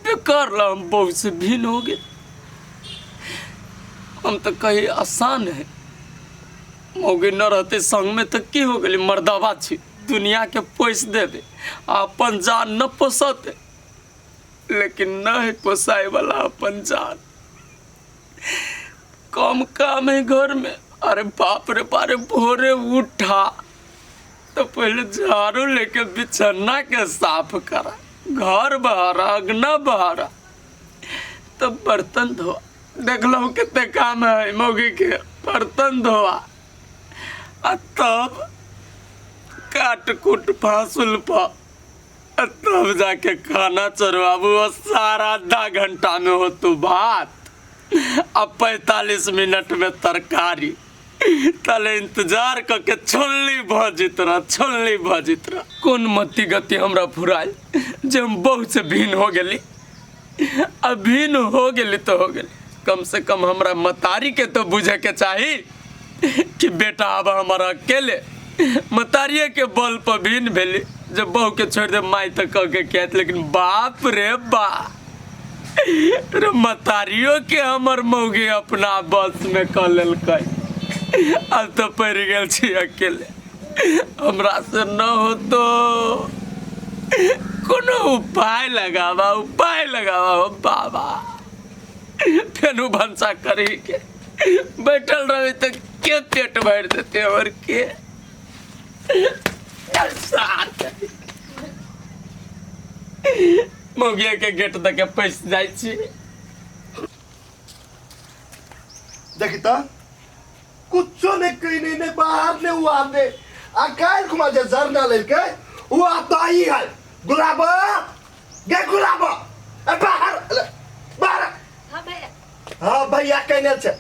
बेकार ला हम बहू से भिन्न हो गए। हम तो कही आसान है, मौगी न रहते संग में तो की हो गई, मर्दावा छी दुनिया के पोस देबे आ अपन जान न पोसते, लेकिन न है पोसाए वाला अपन जान। कम काम है घर में, अरे बाप रे बारे, भोरे उठा तो पहले झाड़ू लेके बिछन्ना के साफ करा, घर बहारा, अंगना बहारा, तब बर्तन धोआ। देख लो कितने काम है मौगी के, बर्तन धोआ आ तब काट कूट फांसुल पा, आ तब जाके खाना चढ़वाबू। और सारा आधा घंटा में हो तू भात आ 45 मिनट में तरकारी। तले इंतजार क के छोलनी भजित रह, छोलनी भजित रह। कोन मति गति हमरा फुरायल जे हम बहुत से भिन्न हो गेली। आ भिन्न हो गेली तो हो गेली, कम से कम हमरा मतारी के तो बुझे के चाही कि बेटा अब हमारा अकेले मतारिये के बल पर भिन्न भेली। जब बहू के छोड़ दे माई तो कह के कहत, लेकिन बाप रे बा रे मतारियो के हमर मौगी अपना बस में कऽ लेलकै। अब तो पड़ि गेल छी अकेले, हमरा से न होतो, कोनो उपाय लगावा, उपाय लगावा हो बाबा। फेनु भनसा करी के बैठल रही तो के पेट भरि देते और के साथ मौगिया के गेट दऽ के पैस जाइ छी। देखी त कुछो नहीं कहीं नहीं बाहर ने वो आने आ काल कुमार जे झरना लेके वो आता ही है। गुलाब गे गुलाब ए बाहर ले, बाहर। हाँ भैया। हाँ भैया कहने छे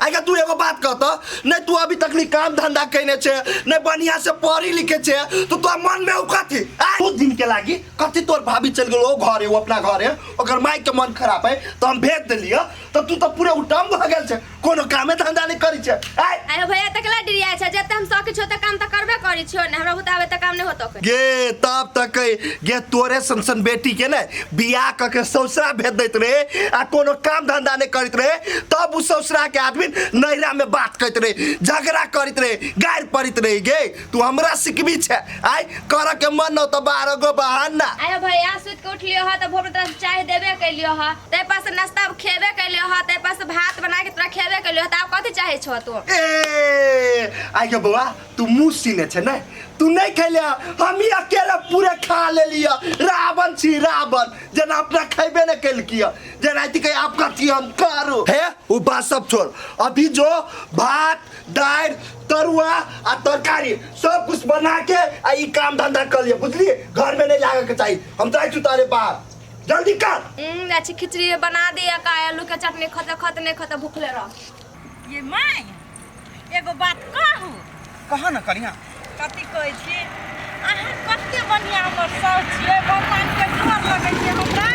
आगे तू एगो बात कहत नहीं, तू अभी तक नहीं काम धंधा कहने छे, नहीं बढ़िया से पढ़ी लिखे छे, तो तोर मन में उ कथी दू दिन के लागी कथी तोर भाभी चल गेलो ओ घरे, ओ अपना घरे, ओकर माई के मन खराब है तो हम भेज देलिय, तो तू तो पूरे उठम भ गेल छे, कोनो कामे धंधा नहीं करी छे। आय आयो भैया तकला डिरिया छे, जते हम सके छो त काम त करबे करी छियो ने, हमरा बुतावे त काम नहीं होतो के। गे तब तक गे तोरे सन सन बेटी के ने बियाह क के ससुरा भेज दैत रहे आ कोनो काम धंधा नहीं करत रहे, तब उ ससुरा के आदमी नैरा में बात करत रहे, झगड़ा करत रहे, गारि पड़त रहे। गे तू हमरा सिखबी छे, आय कर के मन न त 12 गो बहाना। आयो भैया सुत के उठलियो ह त भोर में तोरा चाय देबे कैलियो ह, तै पर से नाश्ता खेबे कैलियो ह, तै पर से भात बना के तोरा खेबे कैलियो ह, त आब कथी चाहे छो तू? ए आइ गे बौआ तू मुँह सीने छे ने, तू नहीं खैले, हम ही अकेला पूरे खा लेलिय। रावण छी रावण, जेना अपना खैबे ने कैलकिय, जेना अथी कहे आप कथी हम करू। हे उ बात सब छोड़, अभी जो भात दाल तरुआ आ तरकारी सब कुछ बना के आ ई काम धंधा कर लिया, बुझलिए? घर में नहीं लागे के चाहिए, हम जाए छी तारे बाहर, जल्दी कर। अच्छी खिचड़ी बना दे का आलू के चटनी खत खत नहीं खत भूखले रह। ये माय एगो बात कहू? कहा ना कनिया। कथी कहै छी अहाँ? कते बढ़िया हमर साउस छियै, भगवानके गोर लगै छै हमरा।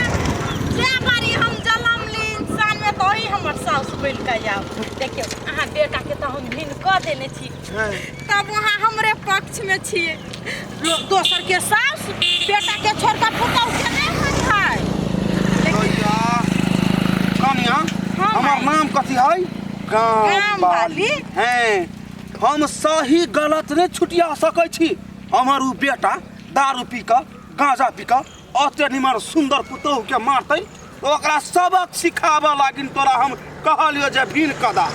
जे बारी हम जन्म ली इंसानमे तऽ वही हमर साउस बनि कऽ आउ। देखियौ अहाँ बेटाके तऽ हम भिन्न कऽ देने छी, तब अहाँ हमरे पक्षमे छियै। दोसरके साउस बेटाके छोड़ि कऽ पुतहुके नहि होइ है। कनिया हाँ, हमर माई। नाम कथी है? गाम वाली। हैं, हम सही गलत नहीं छुटिया सकै छी। हमर उ बेटा दारू पी कऽ गांजा पी कऽ अते निमर सुंदर पुतोहु के मारतै, ओकरा सबक सिखाबऽ लागिन। तोरा हम कहलियो जे भीन कदा,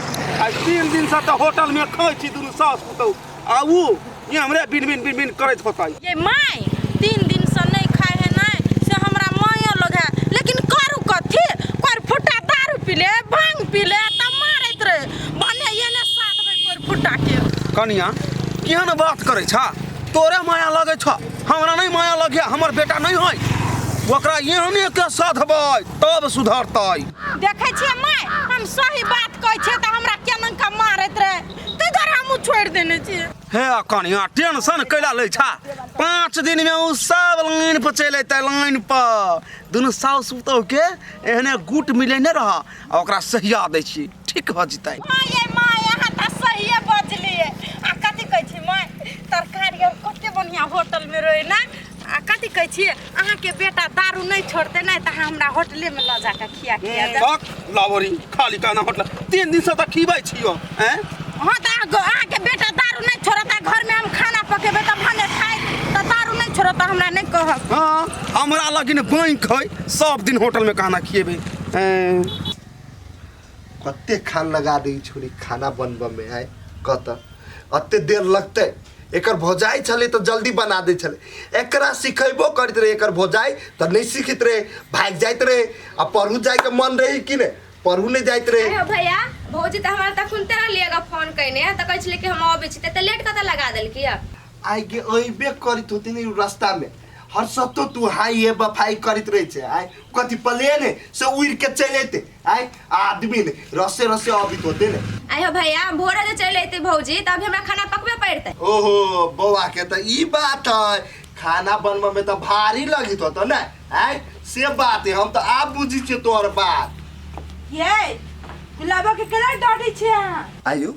आइ 3 दिन से तऽ होटल में खाइ छी दुनू सास पुतोहु, आ उ ये हमरे बिन बिन बिन बिन करैत होतै। ये my 3 दिन से नहीं खाए है नहीं से हमरा माया लग है, लेकिन करू कथी? कोर फुटा दारू पी ले भांग पी ले तब मारैत रहे, भने ये ने साथ में कोर फुटा के। कनिया केहन बात करै छ? तोरे माया लगै छ, हमरा नहीं माया लगे, हमर बेटा नहीं है, ओकरा एहने के सधबै तब सुधरतै। देखै छियै my हम सही बात कहै छियै तऽ हमरा केना के मारैत रहे, तै दुआरे हमहूँ छोड़ि देने छियै। हे कनिया टेंशन कैला लै छा? 5 दिन में उ सब लाइन पर चलि अयतै, लाइन पर दुनू साउस पुतोहु के एहने गुट मिलेने रह आ ओकरा सहिया दै छी, ठीक भऽ जेतै। हाँ ये my अहाँ तऽ सहिए बजलियै। आ कथी कहै छी my, तरकारी आर कते बढ़िया होटल में रहै ना। आ कथी कहै छियै, अहाँके बेटा दारू नहि छोड़तै ने तऽ अहाँ हमरा होटलेमे लऽ जाकऽ खिया खिया देब। बक लावरी खाली काना होटल 3 दिन से तऽ खिबै छियो हैं। हाँ तऽ अहाँके बेटा दारू नहि छोड़त आ घरमे हम खाना पकेबै तऽ भने खाइ, तऽ दारू नहि छोड़त तऽ हमरा नहि कहब। हाँ हमरा लगिन बैंक है, सब दिन होटल में खाना खिएबै। कते खान लगा दै छोरी खाना बनबऽ में आय, कत अते देर लगतै। एकर भौजाइ छलै तऽ जल्दी बना दै छलै, एकरा सिखेबो करैत रहै एकर भौजाइ तऽ नहि सीखैत रहै, भागि जाइत रहै। आ पढ़ू जाइके मन रहै कि नहि, पढ़ू नहि जाइत रहै। अरे भैया भौजी तऽ हमरा तखन रहलियै फोन कयने तऽ कहै छलै कि हम अबै छी, तऽ लेट कतऽ लगा देलकै। आइ गे अयबे करैत होतै ने रास्तामे, हर सतो तू हाई हे बफाई करैत रहै छै। आइ कथी प्लेन है से उड़ि के चलि अयतै? आइ आदमी ने रसे रसे अबित होतै ने। आइ हो भैया भोरे जे चलि अयतै भौजी तऽ अभी हमरा खाना पकबे पड़तै। ओहो बौआ के तऽ ई बात है, खाना बनबऽ में तऽ भारी लगित होतौ ने। आइ से बात है, हम तऽ आब बुझै छियै तोहर बात। ये गुलाबो के केना डाँटै छियै अहाँ? आइयो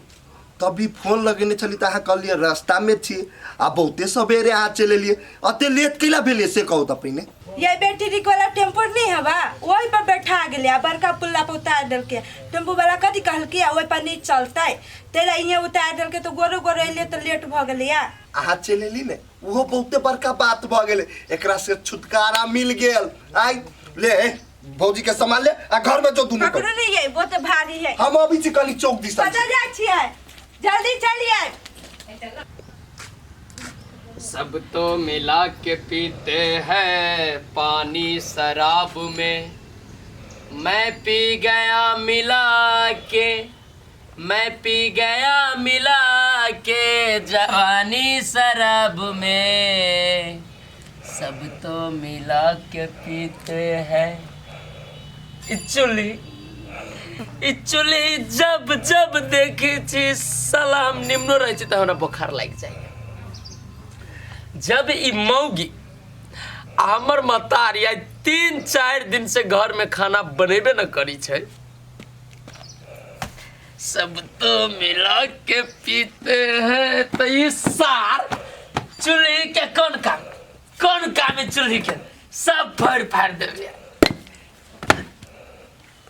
तभी फोन लगेने छली तऽ अहाँ कहलियै रास्तामे छी, आ बहुते सवेरे अहाँ चलि एलियै, अते लेट कैला भेलियै से कहू तऽ पहिने। ये बेटी वाला टेम्पो नहीं हवा वही पर बैठा गेलै आ बड़का पुल्ला पर उतार देलकै। टेम्पो वाला कथी कहलकै आ ओहि पर नहीं चलतै तेला इहे उतार देलकै, तऽ गोरो गोरो एलियै तऽ लेट भऽ गेलै। अहाँ चलि एली ने, ओहो बहुते बड़का बात भऽ गेलै, एकरा से छुटकारा मिल गेल। आइ ले भौजी के सामान ले आ घर में जो दुनू पकड़ू नहीं ये बहुत भारी है। हम अभी छी कनी चौक दिस। कतऽ जाइ छियै? जल्दी चलिए। सब तो मिला के पीते हैं पानी शराब में, मैं पी गया मिला के, मैं पी गया मिला के जवानी शराब में, सब तो मिला के पीते हैं। इचुली इचुली जब जब देखे छी साला हम निम्नो रहे छी तऽ हमरा बोखार लागि जाइए। जब ई मौगी हमर मतारी आइ 3-4 दिन से घर में खाना बनेबे न करी छै, सब तो मिला के पीते हैं तो ई सार चूल्ही के कौन काम, कौन काम है चूल्ही के, सब फाड़ फाड़ देबे।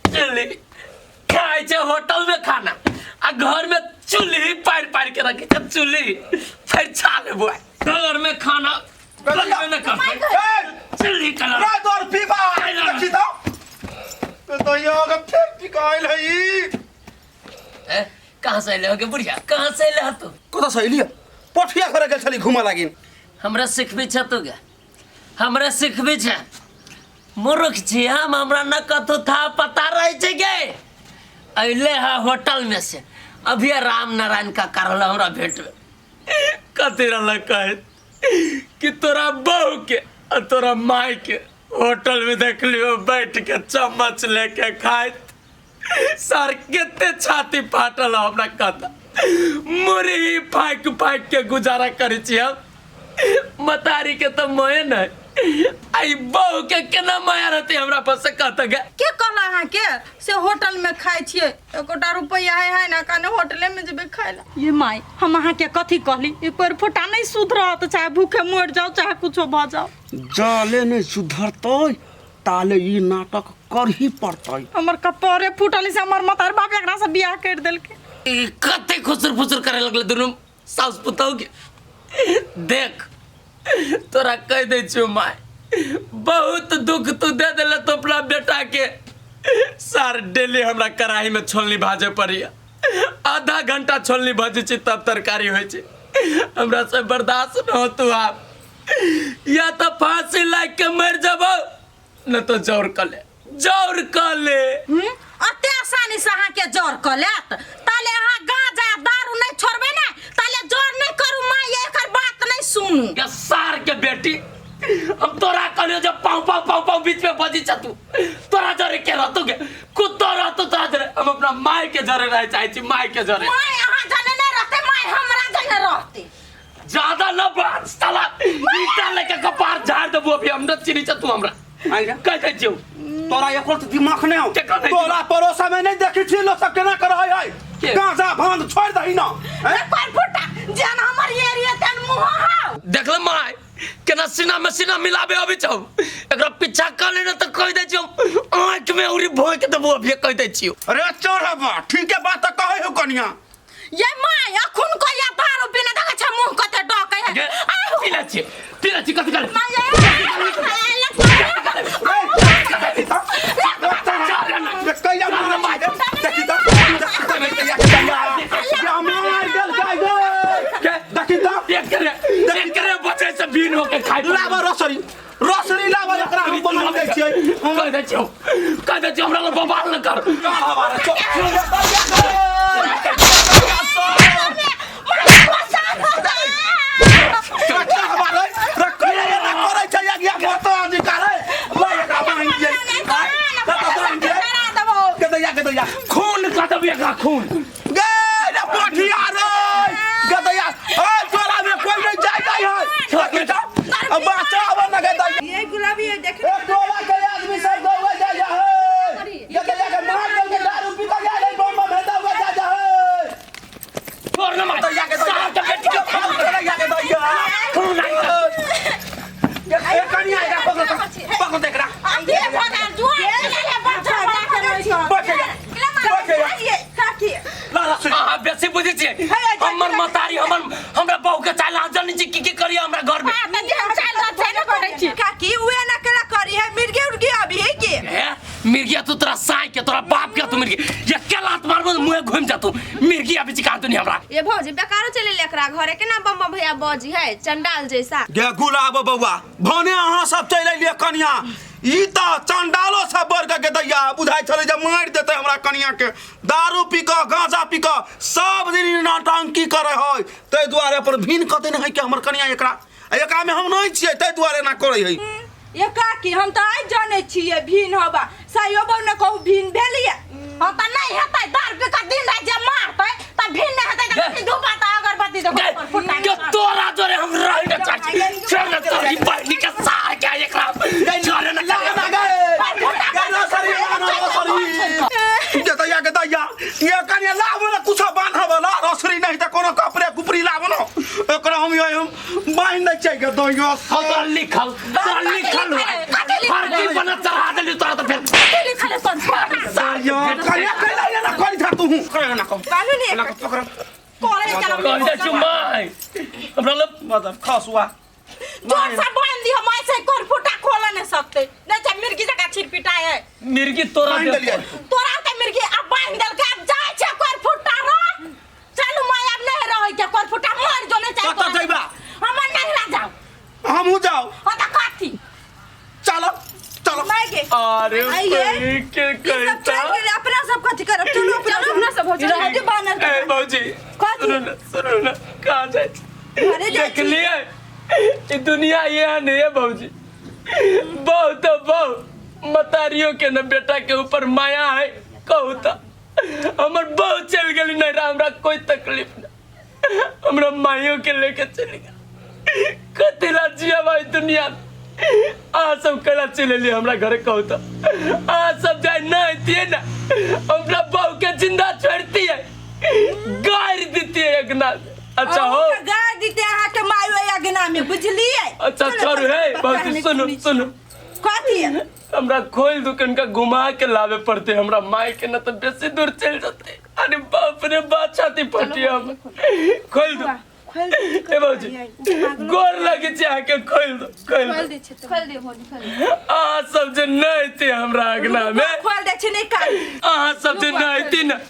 चूल्ही खाइ छै होटल में खाना आ घर में चूल्ही पारि पारि के रखै छै, चूल्ही फेर छा लेबो घर में खाना बनबे न करतै चूल्ही कलर रात और पीबा देखी तो यो के फेर पिकाइल है ई। कहाँ से अइले हो गे बुढ़िया, कहाँ से अइले हो तू? कतऽ से अइलियै? पठिया घरे गेल छली घूमऽ लागिन। हमरा सिखबै छ तू गे, हमरा सिखबै छ? मूर्ख छी हम, हमरा न कतौ था पता रहै छै गे। अइले है होटल में से अभी राम नारायण का करल हमरा भेंट में कथी रहल कहैत कि तोरा बहू के आ तोरा माय के होटल में देखलियो बैठ के चम्मच लेके खाइत, सर कते छाती फाटल हमरा कहता मुरही फाकि फाकि के गुजारा करै छी हम। मतारी के तऽ माये नहि, आई बहू के केना माया रहतै हमरा पर से कहता गे। के कहला अहाँके से होटल में खाइ छियै? एकोटा रुपैआ है है ना काने होटले में जेबै खाइ ला। ये माय हम अहाँके कथी कहली, एक बेर फोटा नहीं सुधरत, चाहे भूखे मरि जाओ चाहे कुछो भऽ जाओ। जाले नहि सुधरतै ताले ई नाटक करही पड़तै। हमर कपड़े फूटल से हमर मतार बाप एकरा से बियाह कर देलकै। ई कते खुसुर फुसुर करे लगले दुनू सास पुतहु के। देख तोरा कह दै छियौ माय, बहुत दुख तू दे देले तो अपना बेटा के। सार डेली हमरा कढ़ाई में छोलनी भाजे पड़ैया, आधा घंटा छोलनी भजै छी तब तरकारी होइ छै, हमरा से बर्दाश्त न होतौ आब। या तो फांसी लाग के मर जबो न तो जौर क ले, जौर क ले। अते आसानी से अहाँके जर कऽ लेत? ताले अहाँ गांजा दारू नहीं छोड़बै ने ताले जर नहीं करू माय, एकर बात नहीं सुनू। गे सार के बेटी, हम तोरा कहलियो जे पाँव पाँव पाँव पाँव बीच में बजी छ तू, तोरा जरे के रहतौ गे, कुत्तो रहतौ तोरा जरे। हम अपना माय के जरे रहे चाहे छी, माय के जरे। माय अहाँ जने नहीं रहते, माय हमरा जने रहते। ज्यादा न बात साला ईटा लेके कपार झाड़ देबो अभी, हम न चिन्है छ तू हमरा। आइ रे। कह दै छियौ। तोरा एको रत्ती दिमाग नहि हौ। के कहै छी? तोरा पड़ोसा में नहीं देखै छी लोग सब केना करै है। के? गांजा भांग छोड़ दही ना। हैं? पर फुटा जेन हमर एरिया तेन मुँह हौ। देखल माय केना सीना में सीना मिलाबे अबै छौ एकरा पीछा कर लेने तऽ कहि दै छियौ आँखि में उरी भोंकि देबो अभिये कहि दै छियौ अरे चढ़बा ठीक है बात तऽ कहै हो कनिया ये my अखुन को या दारू पीने देखै छै मुंह कते डकै है गे, पीले छियै पीले छियै कथी करे my एकरे बचे से बीन होके खाइ लाबा रसरी रसरी लाबा एकरा हम बना दै छियै कह दै छियौ कह दै छियौ हमरा लग बवाल न कर खून कऽ देबै एकरा खून ये गुलाबी ये देख छोड़ न मार सार के बेटी के खून आई अहाँ बेसी बुझै छियै हमर मतारी हमर हमरा बहू के चाल अहाँ जनै छी की की करिए हमरा घर में काकी उहे ना केला करी है मिर्गी उर्गी अभी है की हे मिर्गिया तू तोरा साई के तोरा बाप के तू मिर्गी ये के लात मारबो तो मुंहे घुम जातू मिर्गी अभी चिका दुनी हमरा ये भौजी बेकारो चले ले एकरा घरे केना बम बम भैया बजी है चंडाल जैसा गे गुलाब बौआ भने अहाँ सब चलि अयलियै कनिया ई तऽ चंडालो सब बढ़ के दैया बुझाइ छलै जे मारि देतै हमरा कनिया के दारू पी कऽ गांजा पी कऽ सब दिन ई नौटंकी करै है ताहि दुआरे अपन भिन कऽ देने है कि हमर कनिया एकरा आ एकरामे हम नहि छियै ताहि दुआरे एना करै है ये काकी हम तऽ आज जानै छियै भीन हवा सायो बौ ने कहू भीन भेलियै हाँ तऽ नहीं हेतै दारू पी कऽ दिन राति जे मारतै तऽ भीन नहि हेतै तऽ कथी धूप आ अगरबत्ती देखो फुटा के तोरा जोरे हम रहि न चाहै छी छोड़ न तोरी बहिनी के सार के एकरा छोड़ न दैया के दैया ये कनिया लाबो ने कुछो बान्हब ला रसरी नहीं तऽ कोनो कपड़े कुपड़ी लाबो ने एकरा हम ये हम बान्हि दै छियै के दैया हो तोरा लिखल तोरा लिखल फर्जी बना चढ़ा देली तोरा तऽ फेर लिखल है संस्कार सार यो कनिया कैला ये ना करी था तू करा ना कहो बानू ने ना पकड़ करे चलो कह दै छियौ माय हमरा लग मतलब खसुआ जोर से बांध दी हम ऐसे कोर फुटा खोल नहीं सकते नहीं चाहे मिर्गी जगह छिर पिटाए है मिर्गी तोरा बान्हि देलियै। तोरा के मिर्गी अब बांध देल के अब जाए छे कोर फुटा रो चलू मैं अब नहीं रहे के कोर फुटा मर जो नहीं चाहे कतऽ जइबा? हम नहीं रह जाओ हमहूँ जाओ हो तो कथी चलो चलो माय के अरे आइए। बहिनी के ई सब कहता चल गेलै अपना सब कथी करब चलू अपना चलू अपना सब हो चलू। रहते बानर ए भौजी कथी? सुनू ना सुनू ना कहाँ जाइ छी? घरे जाइ देख लिए ई दुनिया ये नहीं है भौजी बहुत बहु मतारियों के न बेटा के ऊपर माया है कहू तो हमर बहु चल गेली नहीं रहा हमरा कोई तकलीफ ना हमरा माइयों के लेके चल गेल कथी ला जिया भाई दुनिया में? अहाँ सब कैला चलि एलियै हमरा घरे कहू तो अहाँ सब जाय न अतियै ना हमरा बहू के जिंदा छोड़तियै गारि दितियै अंगना में। अच्छा हो गाड़ दीते अहाँ के माय ओहि अगना में बुझलियै अच्छा छोड़ू हे भौजी सुनू सुनू कथी हमरा खोल दू कनिका घुमा के लावे पड़ते हमरा माय के न तऽ बेसी दूर चलि जेतै अरे बाप रे बाप छाती फटी हम खोल दू खोल ए भौजी गोर लगे छै अहाँके खोल दू खोल खोल दू दै छै खोल दे भौजी खोल दे अहाँ सब जे नहि अयतै हमरा अंगना में खोल दै छी नहि काल अहाँ सब जे नहि अयती ने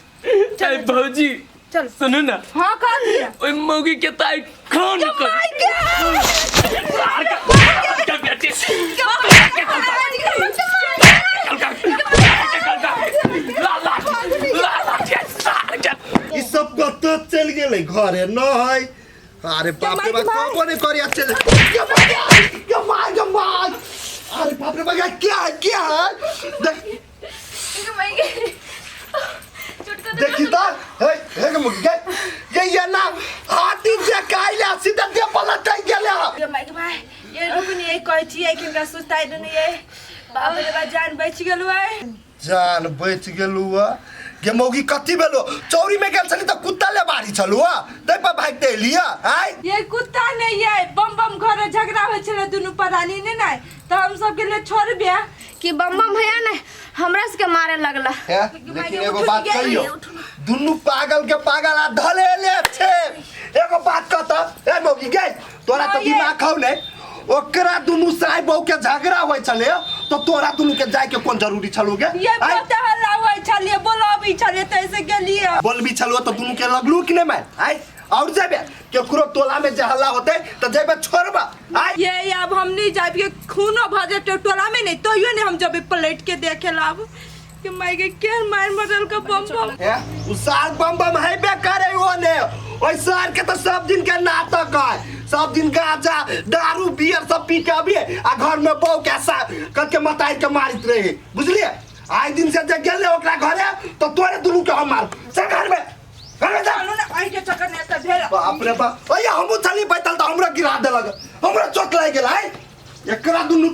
चाहे भौजी चल। सुनू ना हाँ कथी ओहि मौगी के ताई खून कर मार के- के बेटी ला ला ला ला के सार के ई सब कतऽ चलि गेलै घरे न है अरे बाप रे बाप कबो नहीं करिया चल गे माय गे माय गे माय अरे बाप रे बाप ये क्या है क्या है देख देखी तो हे हे गे मुगी गे गे ये ना हाथी जे काइला सीधा दे पलट गेले ये माय माय ये रुक नहीं ये कहै छियै कि हमरा सुस्ताइ दुनू ये बाप रे बा जान बचि गेलु है जान बचि गेलू गे मौगी कथी भेलो चौरी में गेल छली त कुत्ता ले बारी छलु ह तै पर भागते एलिय आय। ये कुत्ता नहीं ये बम बम घर झगड़ा होइ छलै दुनू प्राणी ने नै तऽ हम सब गेलियै छोड़बे कि बम बम भैया ने हमरा सबके मारे लगला। हे, लेकिन एगो बात कहियो, दुनू पागल के पागल आ धले ले छे। एगो बात कह त ए मौगी गे, तोरा त दिमाग हौ ने, ओकरा दुनू साय बहू के झगड़ा होय छले तो तोरा दुनू के जाय के कोन जरूरी छलू गे? ये बहुत हल्ला होइ छलियै, बोलबी छलियै तैसे गेलियै। बोलबी छलू तो दुनू के लगलू कि नहीं मार? आय और जेबे केकरो टोला में जे हल्ला होते त जेबे छोड़बा। आय ये अब हम नहीं जाब, ये खूनो भ जेतै टोला में नहीं तैयो नहीं हम जबे पलट के देखे लाब कि माय के के मार मरल का बम बम। हे उ सार बम बम हेबे करे ओ ने, ओइ सार के त सब दिन के नाटक है, सब दिन गांजा दारू बियर सब पी के अबिए आ घर में बहू के सा कत के मताई के मारित रहे, बुझलिए? आइ दिन से जे गेले ओकरा घरे तो तोरे दुनू के हम मार से घर में, घर में जा। चलू ने एहि के चक्कर में तऽ भेल। बाप रे बाप, ओए हमहूँ छली बैठल तऽ हमरा गिरा देलक, हमरा चोट लागि गेल। आइ एकरा दुनू